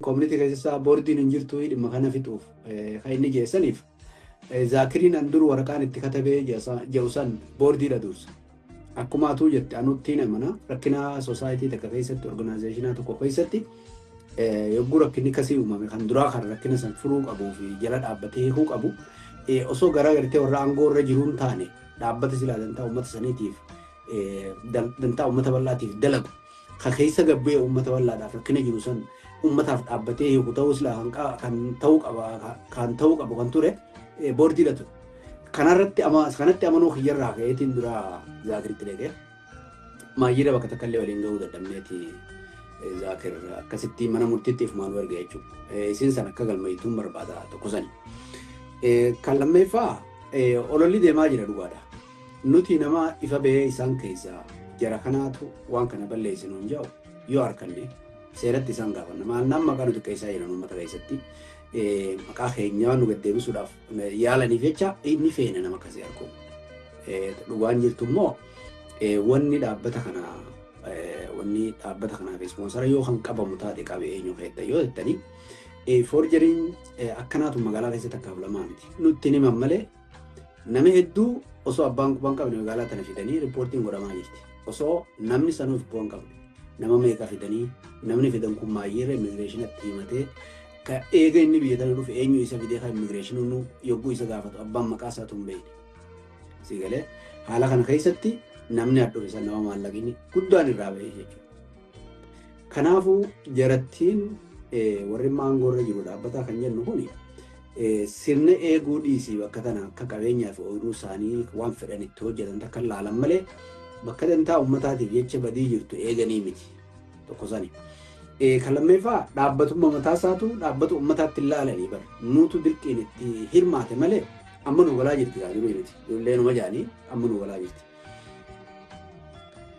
Community keessaa boordiin hin jirtu dhimma kana fixuuf kan inni geessaniif Zaakiriin an dur waraqaan itti katabee jedhu san boordiidha dursa. Akkuma atuu jette, anuttiin amana, rakkina society takka keessatti, organization tokko keessatti yogguu rakkinni kasii uumame, kan duraa kan rakkina san furuu qabuu fi jala dhaabbatee hiikuu qabu osoo garaa gartee warra aangoo irra jiruun taane, dhaabbata silaa dantaa uummata saniitiif, dantaa uummata bal'aatiif dalagu, ka keessa gabbee uummata bal'aadhaaf rakkina jiru san uummataaf dhaabbatee hiiku ta'uu silaa kan ta'uu qabu kan ture boordiidha ture. Kanarratti kanatti amanuu kiyyarraa ka'eetiin dura Zaakiritti dhaqee maayyira bakka takka illee waliin gahuu dadhabneeti Zaakir akkasitti mana murtiitti ifumaan erga jechuudha. Isin san akka galmeeytuun barbaada tokko sani. Kan lammeeffaa, ololli deemaa jira, dhugaadha. Nuti nama ifa bahee isaan keessaa jara kanaatu waan kana balleessinu hin jedhu yoo harkanne seeratti isaan gaafanna. Maal nama maqaa nu xiqqeessaa jiran uummata keessatti maqaa keenyaa nu gaddeebisuudhaaf yaalaniif jecha inni feene nama akkasii argu. Dhugaan jirtu immoo wanni dhaabbata kanaaf sponsor yoo kan qabamu taate qabe eenyu feetta yoo jettanii, forgeryn akkanaatu magaalaa keessatti akkaaf lamaa miti. Nutti himan malee nama hedduu osoo abbaan quban qabne magaalaa tana fidanii reportiin godhamaa jirti. Osoo namni sanuuf bu'an qabne nama meeqa fidanii, namni fidan kun maayyeera immigrationatti himatee, ka eega inni biyya tana dhufe eenyu isa fidee, kan immigrationii yogguu isa gaafatu abbaan maqaa isaatu hin beekne. Si galee, haala kana keessatti namni dhufe san nama maallaqni guddaan irraa bahee jechuudha. Kanaafuu jarattiin warri aangoo irra jiru dhaabbataa kan jennu kuni sirna eeguu dhiisii bakka tana akka qabeenyaa fi ooyiruu isaanii waan fedhan itti hojjetan takka laalan malee bakka dantaa uummataatiif jecha badii jirtu eeganii miti, tokko sani. Kan lammeeffaa, dhaabbatummaa mataa isaatu dhaabbata uummataatti hin laalanii bara. Nuutu dirqiin itti hirmaate malee amma nu galaa jirti gaa jiru miti. Ijoollee numa jaanii amma nu galaa jirti.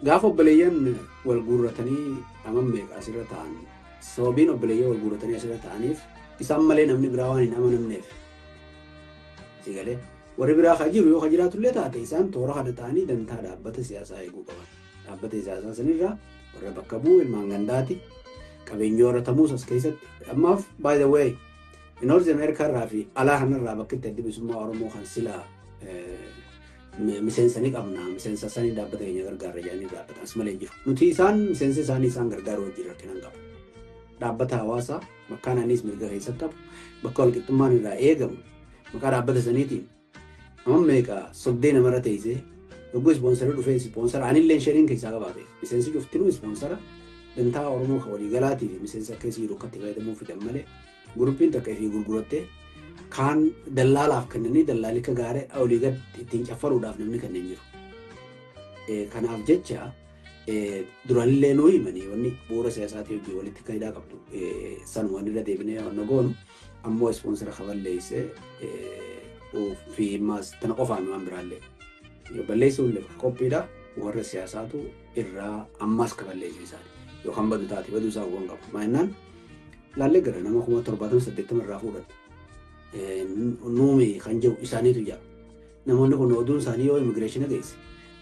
Gaafa obboleeyyan wal guurratanii nama meeqa asirra ta'an, sababiin obboleeyyan wal guurratanii asirra ta'aniif isaan malee namni biraa waan hin amanamneef. Si galee, warri biraa kan jiru yoo kan jiraatullee taate isaan toora kana ta'anii dantaa dhaabbata siyaasaa eeguu qaban. Dhaabbata siyaasaa sanirraa warra bakka bu'u ilmaan gandaati. Qabeenya horatamuus as keessatti. Ammaaf, by the way, North America irraa fi alaa kanarraa bakka itti Adda Bilisummaa Oromoo kan silaa miseensa ni qabna, miseensa sanii dhaabbata keenya gargaarra jedhanii dhaabbatan as malee jiru. Nuti isaan miseensa isaanii isaan gargaaru wajjin rakkina hin qabu. Dhaabbata hawaasaa bakka anis mirga keessatti qabu, bakka walqixxummaan irraa eegamu, maqaa dhaabbata saniitiin nama meeqa sobdee namarra teessee yogguu sponsor dhufee sponsor anillee shariin keessaa qabaate, miseensi cuftinuu sponsor dantaa Oromoo kan waliigalaatii fi miseensa keessa jiru akka itti fayyadamuu fidan malee groupiin takka ifii gurgurattee kaan dallaalaaf kennanii dallaalli akka gaarii olii gad ittiin caffaruudhaaf namni kanneen jiru. Kanaaf jecha durallee nuu himanii wanni bu'uura siyaasaatii hojii walitti kan hidhaa qabdu san waan irra deebinee waan goonu ammoo sponsor kaballeessee fi maas tana qofaan waan biraallee balleessuun qophiidha, warra siyaasaatu irraa ammaas kaballeessee isaani yookaan badu taate baduu isaa waan qabu. Maayinaan laallee gara nama 70,080 irraa fuudhan. Nuumi kan jiru isaaniitu jira. Namoonni kun oduun isaanii yoo immigration geesse,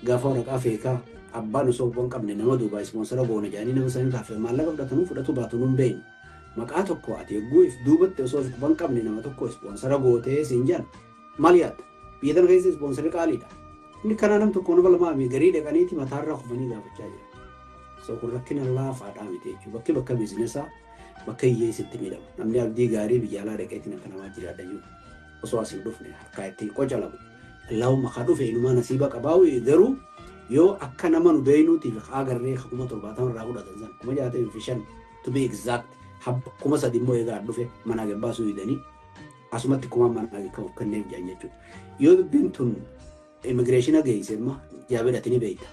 gaafa waraqaa feekaa abbaan osoo hin qabne nama duubaa sponsor goona jedhanii nama isaanii irraa maallaqa fudhatanuu fudhatu baatu nuun beeknu. Maqaa tokko ati eeguu if duubatti osoo hin qabne nama tokko sponsor gootee siin jedhan maal yaadda? Biyya tana keessa sponsorri qaaliidha. Inni kanaa nam tokko nama lamaa garii dhaqaniiti mataarraa kufanii gaafachaa jira. So kun rakkina laafaadhaa miti jechuudha. Bakki bakka businessaa, bakka hiyyeessitti miidhamu. Namni abdii gaarii biyya alaa dhaqeetiin akka namaa jiraadha jiru. Osoo as hin dhufne harkaa ittiin qocalamu. Allahumma ka dhufe inumaa nasiiba qabaa, garuu yoo akka nama nu beeynuutiif agarree 70,000 irraa fudhatan san, 65,000 to be exact, 3,000 immoo eegaa dhufe manaa gabbaasuu didanii asumatti kuma manaa kenneef jedhan jechuudha. Yoo dubbiin tun immigration geesse immoo jaabidhati ni beeyta.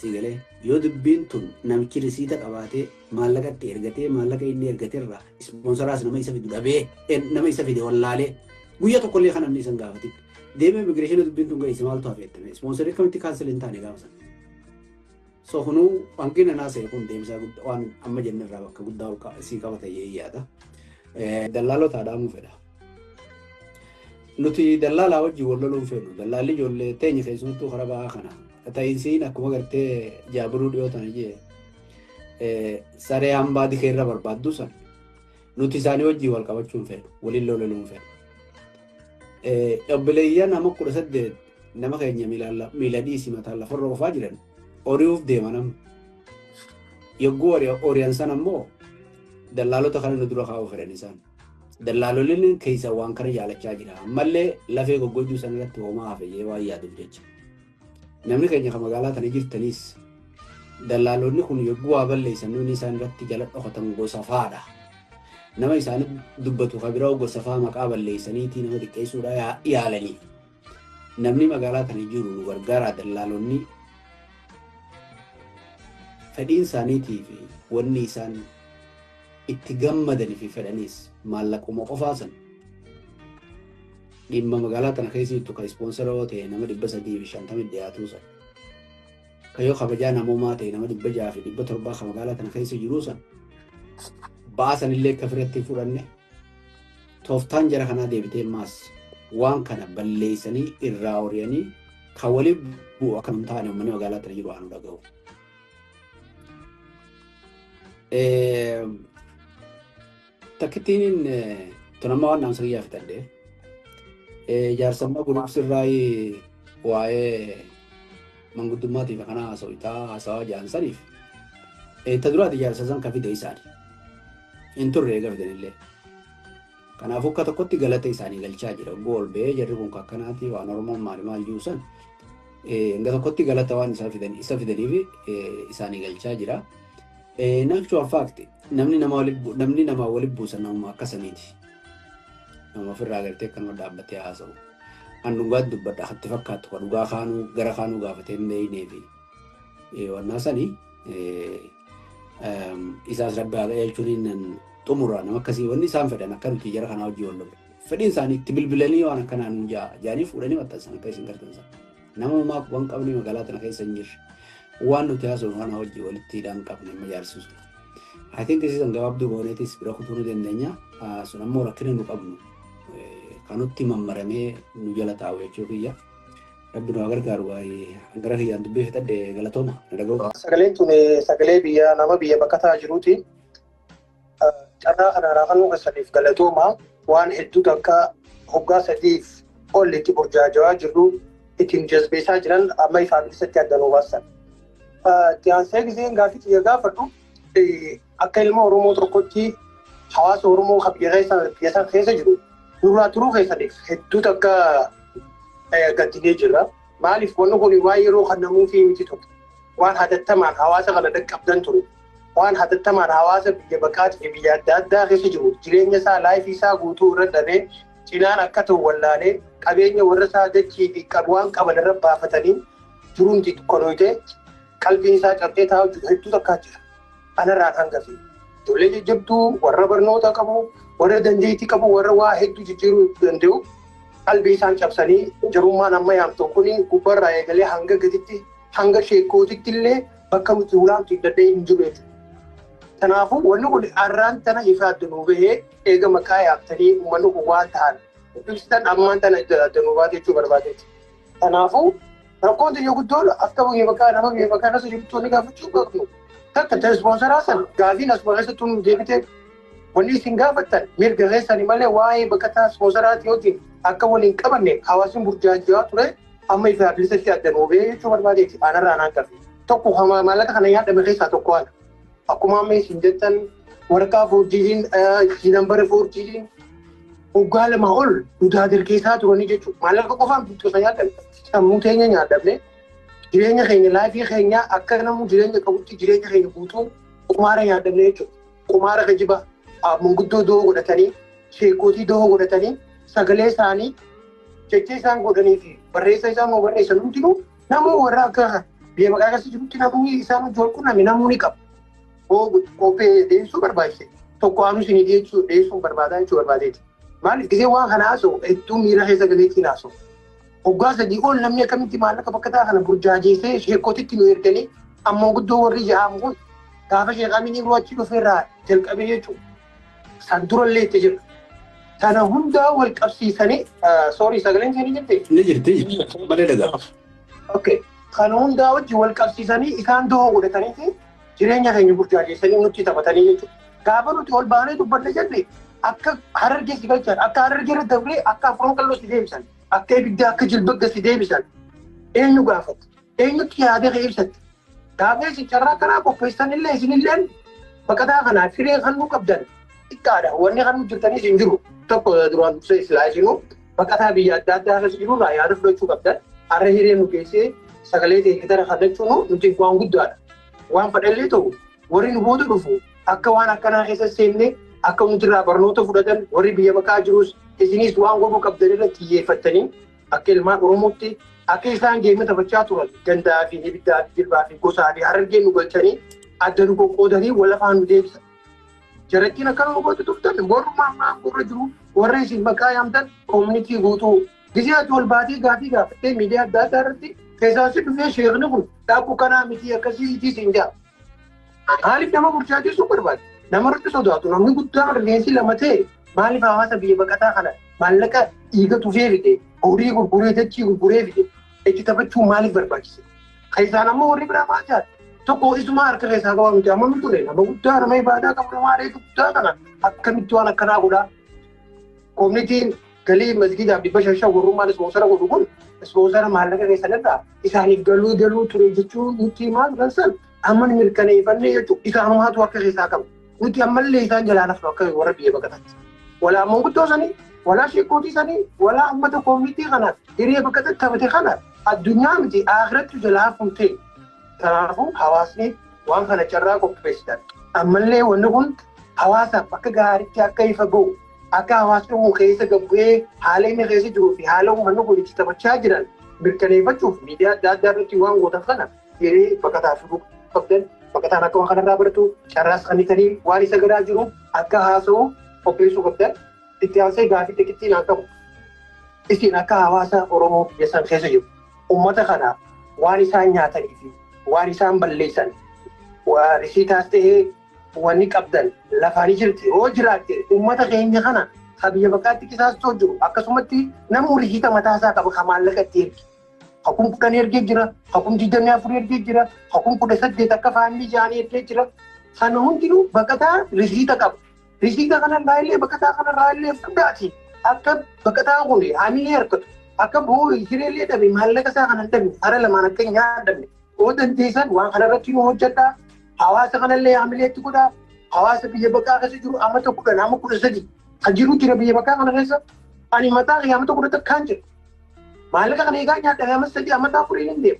Si galee, yoo dubbiin tun namichi risiita qabaatee maallaqa itti ergatee, maallaqa inni ergateerraa sponsoraas nama isa fidu dhabee, nama isa fide wallaalee, guyyaa tokkollee kan namni isan gaafatin. Deemee immigration dubbiin tun geesse maaltu hafeettame? Sponsorri akkamitti cancel hin taane gaafa sana? So kunuu hanqina naasee kun deemsaa guddaa waan amma jenne irraa bakka guddaa ol sii qabata yaada. Dallaalota dhaamuu fedha. Nuti dallaalaa wajjin wal loluun feenu. Dallaalli ijoollee teenya keessumattuu karaa ba'aa kana. Ta'insiin akkuma gartee jaabiruu dhiyoo tana jee saree hambaa dikee irra barbaaddu san. Nuti isaanii wajjin wal qabachuu hin fedhu. Waliin loluu hin fedhu. Obboleeyyan nama 18 nama keenya miila dhiisii mataan lafarra oofaa jiran horiif deema nama. Yogguu horiyan sana immoo dallaalota kana nu dura kaa'uu fedhan isaan. Dallaaloliin keessa waan kana jaalachaa jira. Ammallee lafee goggojjuu sana irratti homaa hafe waan yaaduuf jecha. Namni keenya kan magaalaa tana jirtanis dallaalonni kun yogguu waa balleessan nuuni isaan irratti jala dhokatan gosa faadha. Nama isaanii dubbatu kan biraa gosa faa maqaa balleessaniitii nama xiqqeessuudha yaalanii. Namni magaalaa tana jiru nu gargaaraa dallaalonni fedhiin isaaniitii fi wanni isaan itti gammadanii fi fedhanis maallaquma qofaa san dhimma magaalaa tana keessa jirtu kan ispoonsara yoo ta'e nama 350 dhiyaatu san kan yoo kabajaa namoomaa ta'e nama 600 fi 700 kan magaalaa tana keessa jiru san ba'aa sanillee akka ofirratti fudhanne tooftaan jara kanaa deebitee maas waan kana balleessanii irraa horiyanii kan waliin bu'u akka hin taane uummanni magaalaa tana jiru haa dhaga'u. Takkittiin tun amma waan dhaamsa kiyyaa fixadhe. Jaarsammaa guluubsirraa waa'ee manguddummaatiif kana haasawaa haasawaa jaansaniif ta duraati jaarsa san ka fide isaani. Hin turre eega fidanillee. Kanaafuu akka tokkotti galata isaanii galchaa jira. Gool ba'ee jarri kun akkanaati waan Oromoon maali maal jiru san hanga tokkotti galata waan isa fidaniif isaanii galchaa jira. In actual fact namni nama walitti buusan namuma akkasaniiti. Nama ofirraa agartee akkanuma dhaabbatee haasa'u. An dhugaatti dubbadha hatti fakkaattu kan dhugaa kaanuu gara kaanuu gaafatee hin beeknee fi wannaa sanii isaas rabbi haa jechuun xumura nama akkasii wanni isaan fedhan akka nuti jara kanaa hojii wal lollu. Fedhiin isaanii itti bilbilanii waan akkanaa nuun jaanii fuudhanii maxxansan akka isin gartansan. Nama homaa waan qabne magaalaa tana keessa hin jirre. Waan nuti haasofnu kana hojii walitti hidhaan qabne amma jaarsisu. I think isisan gabaabduu gooneetis bira kutuu nu dandeenya. Sun ammoo rakkina nu qabnu kanutti mammaramee nu jala taa'u jechuu kiyya. Rabbi nu haa gargaaru baay'ee gara kiyyaan dubbii fixadhe galatooma na dhaga'u. Sagaleen tun sagalee biyya nama biyya bakka jiruuti. Carraa kana raafannoo keessaniif galatooma waan hedduutu akka hoggaa sadiif ol itti burjaajawaa jirru ittiin jazbeessaa jiran amma ifaan bilisatti adda nu baasan. Itti aansee giseen gaaffii xiyya gaafadhu akka ilma Oromoo tokkotti hawaasa Oromoo kan biyya isaa keessa jiru nurraa turuu keessaniif hedduutu akka gaddinee jirra. Maaliif wanni kun waan yeroo kan namuufii miti tokko waan hatattamaan hawaasa kana dhaqqabdan ture. Waan hatattamaan hawaasa biyya baqaatii fi biyya adda addaa keessa jiru jireenya isaa laayifii isaa guutuu irra dhabee cinaan akka ta'u wallaalee qabeenya warra isaa dachii fi waan qaban irra baafatanii jiruun xixiqqooyitee qalbiin isaa cabsee taa'u hedduu takkaa jira. Kanarraan hangafi. Ijoollee jajjabduu warra barnoota qabu warra dandeettii qabu warra waa hedduu jijjiiruu danda'u qalbii isaan cabsanii jirummaan amma yaamtu kun gubbarraa eegalee hanga gaditti hanga sheekootitti illee bakka nuti ulaamtu dadhee hin jiru jechuudha. Kanaafuu wanni kun har'aan tana ifa addanuu bahee eega maqaa yaabtanii uummanni kun waan ta'an ibsitan ammaan tana addanuu baate jechuu barbaadeeti. Kanaafuu rakkoon xiyya guddoon akka biyya bakkaa nama biyya bakkaa keessa jirtu ni gaafachuu qabnu. Takka ispoonsaraa san gaafiin asuma keessatti nu deebitee wanni isin gaafattan mirga keessanii malee waa'ee baqataa ispoonsaraatii wajjin akka waliin qabanne hawaasni burjaajaa ture amma ifa bilisatti addanuu bahee jechuu barbaadeeti. Anarraa naan qabe. Tokko maallaqa kana yaadame keessaa tokko haala. Akkuma amma isin jettan waraqaa foorjiitiin nambara foorjiitiin waggaa lama ol dudaa dirqeessaa turanii jechuudha. Maallaqa qofaan bittoota nyaadhamne sammuu teenya nyaadhamne jireenya keenya laayifii keenya akka namni jireenya qabutti jireenya keenya guutuu qumaara nyaadhamne jechuudha. Qumaara geejjiba manguddoo doo godhatanii sheekootii doo godhatanii sagalee isaanii jecha isaan godhanii fi barreessa isaan barreessan hundinuu namuu warra akka biyya maqaa keessa jirutti namni isaan wajjin wal qunname namuu ni qaba. Qophee dhiyeessuu barbaachise. Tokko aanu isin dhiyeessuu barbaadaa jechuu barbaadeeti. Maaliif gisee waan kana haasa'u hedduu miira keessa galeetiin haasa'u. Hoggaa sadii ol namni akkamitti maallaqa bakka ta'a kana burjaajeessee sheekootitti nu erganii ammoo guddoo warri ja'amu kun gaafa sheeqamini yeroo achi dhufeerraa jalqabee jechuudha. San durallee itti jira. Sana hundaa wal qabsiisanii soorii sagaleen isaanii jirti? Ni jirti malee dhagaa. Okay. Kana hundaa wajjin wal qabsiisanii isaan doo godhatanii jireenya keenya burjaajeessanii nutti taphatanii jechuudha. Gaafa nuti ol baanee dubbanne jenne akka Harargee si galchan, akka Harargee irra dabree akka Afuran Qalloo si deebisan, akka ibiddaa akka jilbagga si deebisan. Eenyu gaafata? Eenyutti yaada kee ibsatte? Gaafa isin carraa kanaa qopheessan illee isinilleen baqataa kanaaf hiree kan nu qabdan xiqqaadha. Wanni kan nu jirtanis hin jiru. Tokko duraan dursee silaa isinuu baqataa biyya adda addaa keessa jirurraa yaada fudhachuu qabdan. Har'a hiree nu geessee sagalee ta'e gitara kallachuun nuti waan guddaadha. Waan fedhallee ta'u warri nu booda dhufu akka waan akkanaa keessa seenne akka nuti irraa barnoota fudhatan warri biyya baqaa jirus isinis waan godhuu qabdan irra xiyyeeffattanii akka ilmaan Oromootti akka isaan geema taphachaa turan gandaa fi ibiddaa fi jilbaa fi gosaa fi Harargee nu galchanii adda nu qoqqoodanii wal afaan nu deebisan. Jarattiin akkana nu gootu turtan warrummaa ammaa warra jiru warra isin maqaa yaamtan community guutuu gisee ati ol baatee gaafii gaafattee miidiyaa adda addaa irratti keessaa si dhufee sheekni kun dhaabbuu kanaa miti akkasii itii siin jaa. Maaliif nama burjaajessuun barbaade? Nama irratti sodaatu namni guddaan rifeensi lama ta'e maaliif hawaasa biyya baqataa kana maallaqa dhiiga tufee fide horii gurguree dachii gurguree fide itti taphachuu maaliif barbaachise? Keessaan ammoo warri biraa maal jaata? Tokko isuma harka keessaa qaba miti amma nu ture nama guddaa nama ibaadaa qabu nama areetu guddaa kana akkamitti waan akkanaa godhaa? Koominitiin galii masgiidaaf 500 warrummaan ispoonsara godhu kun ispoonsara maallaqa keessan irraa isaaniif galuu galuu ture jechuun nutti himaa turan san amma mirkaneeffannee jechuudha isaanumaatu harka keessaa qaba. Nuti ammallee isaan jalaa nafnu akka warra biyya baqataatti. Walaa manguddoo sanii, walaa sheekootii sanii, walaa uummata koominitii kanaaf hiree baqatatti taphate kanaaf addunyaa miti akhiratti jalaa hafumtee. Kanaafuu hawaasni waan kana carraa qopheessitan. Ammallee wanni kun hawaasaaf akka gaariitti akka ifa ga'u akka hawaasni kun keessa gabbu'ee haala inni keessa jiruu fi haala uummanni kun itti taphachaa jiran mirkaneeffachuuf miidiyaa adda addaa irratti waan gootan kana hiree baqataa fiduu qabdan baqataan akka waan kanarraa baratu carraas qannitanii waan isa garaa jiru akka haasa'u qopheessuu qabdan itti aansee gaafii xiqqittiin haa qabu. Isin akka hawaasa Oromoo biyya san keessa jiru uummata kanaaf waan isaan nyaatanii fi waan isaan balleessan risiitaas ta'ee wanni qabdan lafaanii jirti yoo jiraatte uummata keenya kana ka biyya baqaatti qisaastoo jiru akkasumatti namni risiita mataasaa qaba ka maallaqa itti erge. Hakun 10 ergee jira, hakun 24 ergee jira, hakun 18 akka faamilii jaanii ergee jira. Sana hundinuu baqataa risiita qaba. Risiita kanarraa illee baqataa kanarraa illee fudhaati. Akka baqataan kun hamilee harkatu, akka boo hireellee dhabe maallaqa isaa kana dhabe hara lamaan akka hin nyaadamne. Yoo dandeessan waan kanarratti nu hojjedhaa. Hawaasa kanallee hamileetti godhaa. Hawaasa biyya baqaa keessa jiru amata 10 amma 13 kan jiru jira biyya baqaa kana keessa. Ani mataa kiyya amata 10 takkaan jira. Maallaqa kana egaa nyaadhame amma 3 amata 4 hin deemu.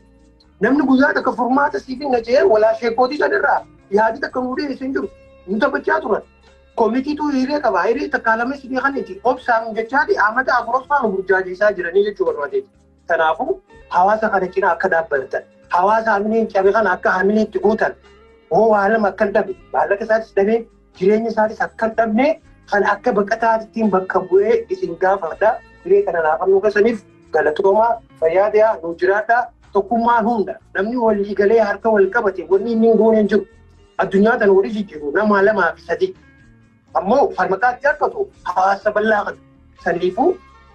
Namni guyyaa takka furmaata siif hin gajee walaa sheekootii sanirraa yaadi takka nuu dhiyeessu hin jiru. Nu taphachaa turan. Koomitiitu hiree qaba. Hiree takka lama sidii kan itti obsaan jechaati amata 4 nu burjaajeessaa jiranii jechuu barbaadeeti. Kanaafuu hawaasa kana cina akka dhaabbatan, hawaasa hamileen cabe kana akka hamileen itti guutan, hoo waa lama akka hin dhabne, maallaqa isaatis dhabee jireenya isaatis akka hin dhabne kan akka baqataattiin bakka bu'ee isin gaafadha. Hiree kana naaf hannuu keessaniif galatoomaa fayyaa ta'aa nuu jiraadhaa. Tokkummaan hunda namni walii galee harka wal qabate wanni inni hin goone hin jiru. Addunyaa tana walii jijjiiru nama 2 fi 3. Ammoo falmataatti harkatu hawaasa bal'aa qaba. Saniifuu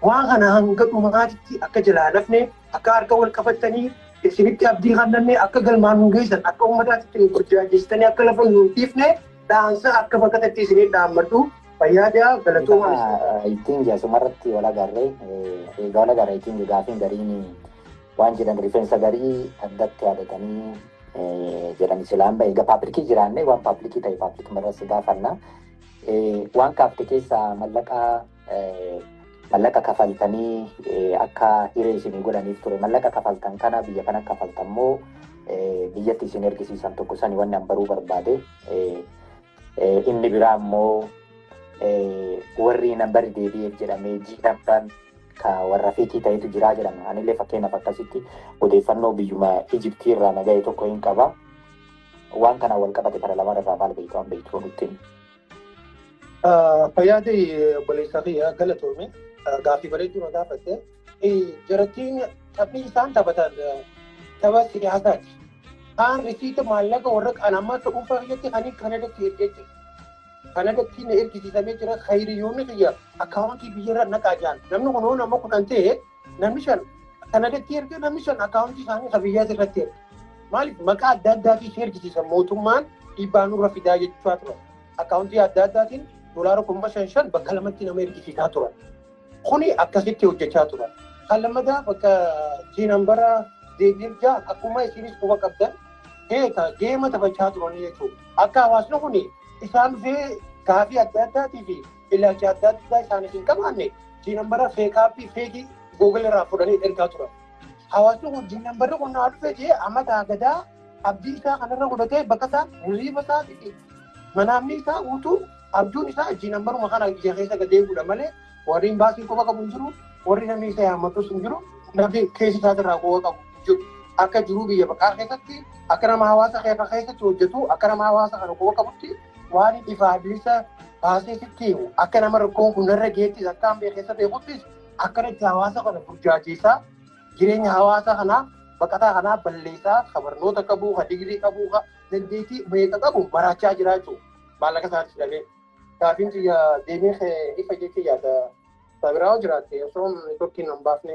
waan kana hanga dhumaatitti akka jalaa lafne akka harka wal qabatanii isinitti abdii kannanne akka galmaan nu geessan akka uummataatti nu burjaajeessitanii akka lafa nu dhiifne dhaansa akka baqatatti isinii dhaammadhu fayyaa ta'aa galatoomaa. Ittiin asumarratti wal agarree egaa wal agarree ittiin gaafiin gariin waan jedhan rifeensa garii addatti yaadatanii jedhan silaan ba'e egaa paaplikii jiraanne waan paaplikii ta'e paaplikii irratti gaafanna. Waan kaafte keessaa maallaqa kafaltanii akka hiree isinii godhaniif ture maallaqa kafaltan kana biyya kana kafaltan immoo biyyatti isin ergisiisan tokko sani wanni an baruu barbaade inni biraa immoo warri nambarri deebi'eef jedhamee jiidhamtaan ka warra feekii ta'etu jiraa jedhama. Anillee fakkeenyaaf akkasitti odeeffannoo biyyuma Ijiptii irraa naga'e tokko hin qaba. Waan kana wal qabate kana lamaan irraa maal beektu waan beektu nutti. Fayyaa ta'e obboleessa kiyya galatoome gaaffii bareedduu na gaafatte. Jarattiin taphni isaan taphatan tapha siyaasaati. Kaan risiita maallaqa warra kan amma akka dhuunfaa kiyyatti kan Kanadatti ergee jira. Kanadatti na ergisiisamee jira. Khayriyoonni kiyya akkaawuntii biyyarra naqaa jiran. Namni kun hoo nama 10 ta'e namni 5 Kanadatti ergee namni 5 akkaawuntii isaanii kan biyyaas irratti erge. Maaliif maqaa adda addaatiin ergisiisan mootummaan dhiibbaa nurra fidaa jechaa turan. Akkaawuntii adda addaatiin doolaara 5,000 bakka lamatti nama ergisiisaa turan. Kuni akkasitti hojjechaa turan. Kan lammataa bakka TIN number deebiif jaa akkuma isinis quba qabdan eega game taphachaa turanii jechuudha. Akka hawaasni kun isaan dhufee gaafii adda addaatii fi ilaalcha adda addaa isaaniif hin qabaanne TIN number fake fi fake Google irraa fudhanii ergaa turan. Hawaasni kun TIN numberri kun naa dhufee jee amma gadaa abdii isaa kanarra godhatee bakka isaa hirriiba isaatii fi manaamni isaa guutuu abjuun isaa TIN numberuma kana ija keessa gadeeguudha malee warri baasii quba qabu hin jiru, warri namni isa yaammatus hin jiru, namni keessa isaatirraa quba qabu hin jiru. Akka jiruu biyya baqaa keessatti, akka nama hawaasa keessatti hojjetu, akka nama hawaasa kana quba qabutti waan ifaa bilisa baasee sitti himu, akka nama rakkoon kun narra geettis akka hambee keessa beekuttis akkanatti hawaasa kana burjaajeessaa, jireenya hawaasa kanaa baqataa kanaa balleessaa, ka barnoota qabu, ka digirii qabu, ka dandeettii meeqa qabu baraachaa jira jechuudha. Maallaqa isaatti dhabee. Gaafiin xiyya deemee ifa jechuun yaada. Sabiraa jiraatte osoo networkiin hin baafne.